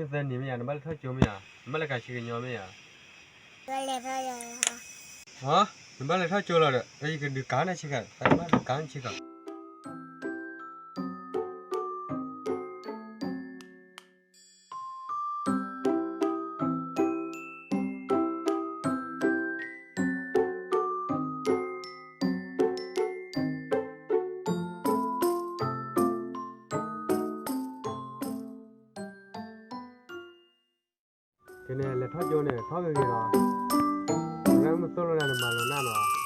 သၢနံၣ်မ့ၢ်ယၤ နဘၣ်လဲၤထီၣ်ကၠိမ့ၢ်ယၤ, နဘၣ်လဲၤကၤဆ့ကညီမ့ၢ်ယၤ, ဟါ, နဘၣ်လဲၤထီၣ်ကၠိလီၤဒီး ယကဒုးကၤနၤဆ့ကၤ, သးဘၣ်ဒုးကၤနၤဆ့ကၤ. ကဲန့ၣ် လဲၤထီၣ်ကၠိန့ၣ် ထီၣ်ဂ့ၤဂ့ၤလီၤ, နမ့ၢ်သိၣ်လိနၤန့ၣ် မၤလိာ်နၤလီၤ.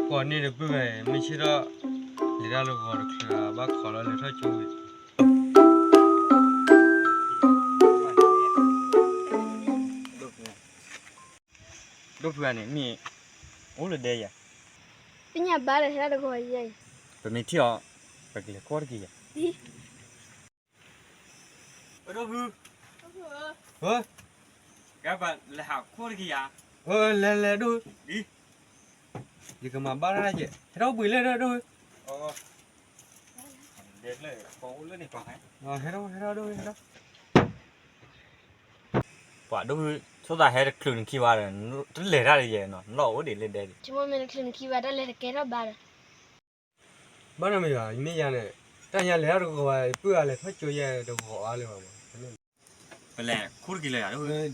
ကိးန့ၢ်တပုၢ်ဝဲၢ် မ့ၢ်ဆ့ၣ်ထီၣ် လဲၤတၢ်လၢဂီၤတချုး ဘၣ်ခိးလီၤလဲၤထီၣ်ကၠိဝံၤ. ဒိၣ်ဖုဂၤန့ၣ် မ့ၢ်အိၣ်လၢဒဲယၤ, သ့ၣ်ညါဘၣ်ဒီး ဟဲဒၣ်တဂီၤယဲအံၤ, ပမ့ၢ်ထံၣ်အီၤ ပကလဲၤခိၣ်တက့ၢ်ယၤ. ဒိၣ်ဖု, ကဲပလဲၤဟးခိၣ်တက့ၢ်ယၤ, လဲၤလဲၤဒိၣ်, ယကမၤဘၣ်တၢ်ကဲ, ဟဲထီၣ်ဘှံးလၢဒိၣ်, ဟဲထီၣ်ဟဲထီၣ်ဒိၣ်, ဟဲထီၣ် ပှၤဒိၣ်ဖု, ဆိသးဟဲတချုးနခံဘၣ်ဒီး တလဲၤတၢ်တယဲနီၤ, နလီၤအိၣ်ဒံးလၢဒဲဒံး, ဆိကမိၣ်မ့ၢ်တချုးနခံဘၣ် တၢ်လဲၤတကဲထီၣ်ဘၣ်ဒီး, ဘၣ်နီတမံၤဘၣ်, မ့ၢ်ယၤန့ၣ် တၢ်ညါလဲၤထီၣ်တဂီၤဘၣ်, ပုၢ်ဂၤလဲၤထီၣ်ကၠိယဲတဂီၤအါလၢၤဘၣ်, ပလဲၤခိၣ်တက့ၢ်လၢယၤ, ဒ် အိၣ်,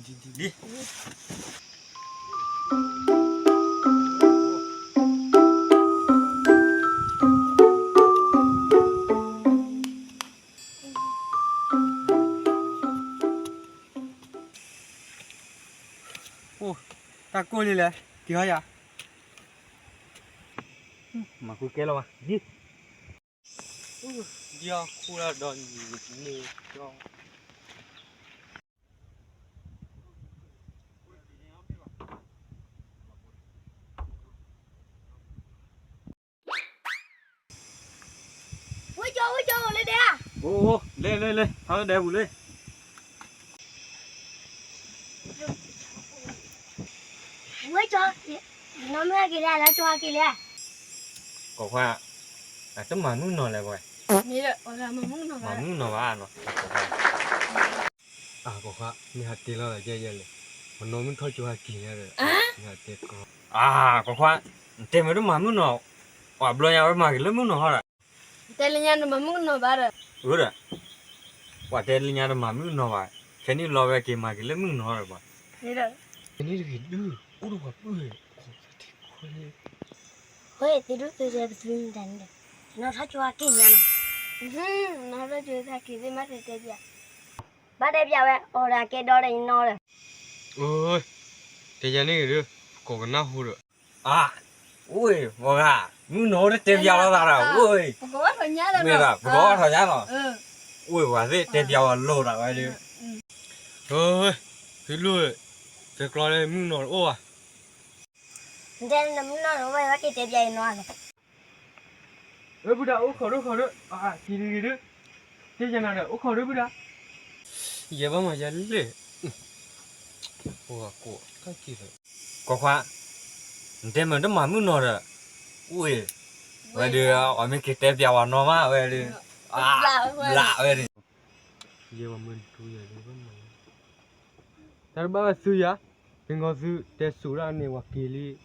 တၢ်ကိၢ်လံလဲၣ်, က့ၤဟီယၤ, မၤဃုကဲလီၤဘၣ်, ဒ် ဒ်အခိၣ်ဒီးန့ၣ်, ဝဲကၠီ ဝဲကၠီ လၢဒဲဧါ, အိၣ် လဲၤ လဲၤ လဲၤ ဟးလၢဒဲပူၤလၢ ဝဲကၠီ, နီၢ်မုၢ်ဟဲက့ၤလဲၣ် လၢကၠီဟဲက့ၤလဲၣ်, ကိးခွါ, အတမၤမုၢ်နီၢ်လဲၣ်ပှၤ, မၤမုၢ်နီၢ်ဘၣ်နီၤ, အကိးခွါ, မ့ၢ်ဟးတဲလီၤယဲယဲလဲၣ်, ပနီၢ်မုၢ်ထီၣ်ကၠိဟဲက့ၤလဲၣ်ဒီး, မ့ၢ်ဟးတဲကီ, အကိးခွါ, နတဲမ့ၢ်တမၤမုၢ်နီၢ်, ပှၤဘျီညါဝဲမၤက့ၤလၢမုၢ်နီၢ်ဟီဒီး တဲလၢညါတမၤမုၢ်ကနီၤဘၣ်ဒီး, အၢဒီး, ပှၤတဲလၢညါတမၤမုၢ်ကနီၤဘၣ်, ခဲနံၣ်လီၤဝဲက့ၤမၤက့ၤလၢမုၢ်ကနီၤဒီးပှၤ, န့ၣ်တဂ့ၤဒုး, အိၣ်ဒီးပှၤပုၢ်ဝဲၢ်, ဝဲသ့ၣ်ဒုးသ့ၣ်ယဲပသူမတၤန့ၣ်ဒီး, နီၢ်ထီၣ်ကၠိဟဲက့ၤညါနီၤ, နီၢ်ထီၣ်ကၠိဟဲက့ၤသ့ၣ်မၤတဲတဲပျး, ဘၣ်တဲပျးဝဲ အီၤဒီးအကဲဒီးဒီးယနီၢ်ဒီး, အိ, တဲယၤန့ၣ်ဂ့ၤဒုး, ကိးကနၣ်ဟူဒီး အ, အိၣ်, မ့ၢ်ဂ့ၤ, မုၢ်နီၢ်အိၣ်တတဲပျးလိာ်သးဒီး, အိၣ်, မ့ၢ်ဂ့ၤ, ပကီၢ်ထီၣ်ညါလီၤ, အိၣ်, ပှၤသ့ၣ်တဲပျးဝဲလိာ်သးဝဲဒုး, ဟဲ, ဟဲလိၣ်, တဲကျီလၢမုၢ်နီၢ်တအိၣ်ဘၣ်, တဲနမုၢ်နီၢ်တအိၣ်ဘၣ် က့ၤတဲပျးယနီၢ်လီၤ. ပုၢ်ဒၣ် အိၣ်ခိးဒိၣ်ခိးဒိၣ်, အက့ၤတဂ့ၤဒုး, တဲယၤနၤဒီး အိၣ်ခိးဒိၣ်ပုၢ်ဒၣ်, ယဲဘၣ်မၤယဲလဲၣ်, ကိးခွါ, နတဲမ့ၢ်တမၤမုၢ်နီၢ်ဒီး, အိၣ်, ဝဲဒုး, အမ့ၢ်က့ၤတဲပျးဝဲနီၢ်မးဝဲဒုး, ဘျးဝဲဒုး, ယဲမၤမုၢ်တထူယဲဒုးဘၣ်မၤ, တၢ်တဘၣ်ဝဲသုယၤ, မ့ၢ်ဂ့ၤသုတဲစိၤဒၣ်န့ၣ် ပှၤက့ၤလံ.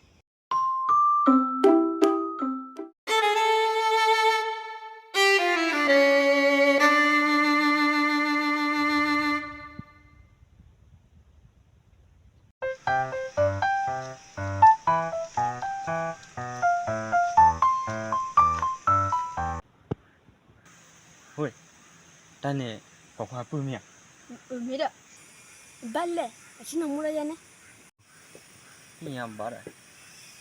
တၢ်န့ၣ် ပိာ်ခွါပုၢ်မ့ၢ်ဧါ, မ့ၢ်ဒီး, ဘၣ်လဲၣ် အဆ့ၣ်နီၤမူလၢယဲန့ၣ် သ့ၣ်ညါဘၣ်ဒီး,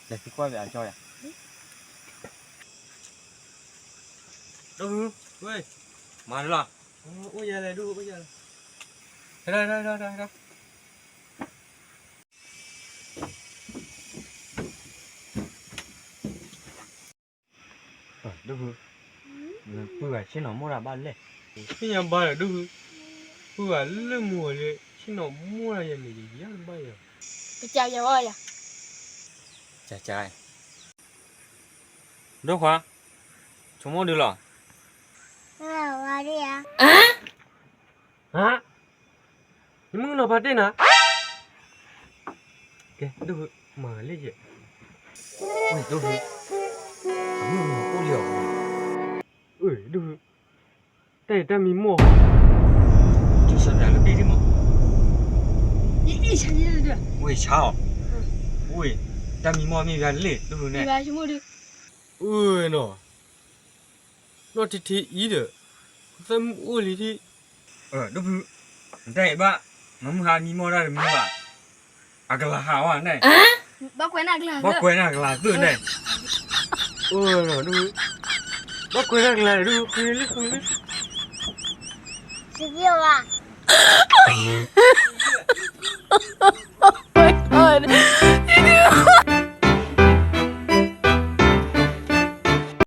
လဲၤသံကွၢ်ဘၣ်အကၠီယၤ, ဒိၣ်ဖု, မၤလၢလီၤ, အိၣ်ယဲလဲၣ်ဒိၣ်, အိၣ်ယဲလဲၣ်, ဟဲထီၣ် ဟဲထီၣ် ဟဲထီၣ် ဟဲထီၣ်. ဒိၣ်ဖု, နပုၢ်ဂၤဆ့ၣ်နီၤမိၢ်တၢ်ဘၣ်လဲၣ်. သ့ၣ်ညါဘၣ်ဒီးဒိၣ်ဖု, ပုၢ်ဂၤလၢမူဝဲလၢဆ့ၣ်နီၤမိၢ်တၢ်ယၤန့ၣ် ယယါတဘၣ်ယၤ. ကစၢ်ယၤဝဲယၤ. ကစၢ်, ဒိၣ်ခွါ, ဆိကမိၣ်ဒုလီၤ. ဟါ, နမုၣ်ကနီၤဖးတ့ၢ်နၤ, ကဲ ဒိၣ်ဖု, မၤဂၤလၢယဲ, ဝဲဒိၣ်ဖု, အမုၣ်ကနီၤအိၣ်လံအီၤ, အၢ ဒိၣ်ဖု, တၢ်အံၤတၢ်မံမီၢ်, ကစၢ်ယွၤလၢဘ့ၣ်ဒံးမး, ဝဲဆါအီၤ, ဝဲ, တၢ်မံမီၢ်မ့ၢ်ဂၤလံ ဒိၣ်ဖုန့ၣ်, အၢနီၤ နီၢ်ထံထံအံၤဒီး, သၢမုၢ်အိၣ်လံထံ, ဒိၣ်ဖု, နတၢ်အံၤဘၣ်, မၤမုၢ်ဟါမံမီၢ်တၢ်တမံဘၣ်, အကလၤဟးဝဲန့ၣ်, ဘၣ်ကွဲးန့ၢ်အကလၤသၢန့ၣ်, အၢ, ဘၣ်ကွဲးန့ၢ်အကလၤန့ၣ် ဒိၣ်ဖု ဃုလံ ဃုလံ, စံးဘၣ်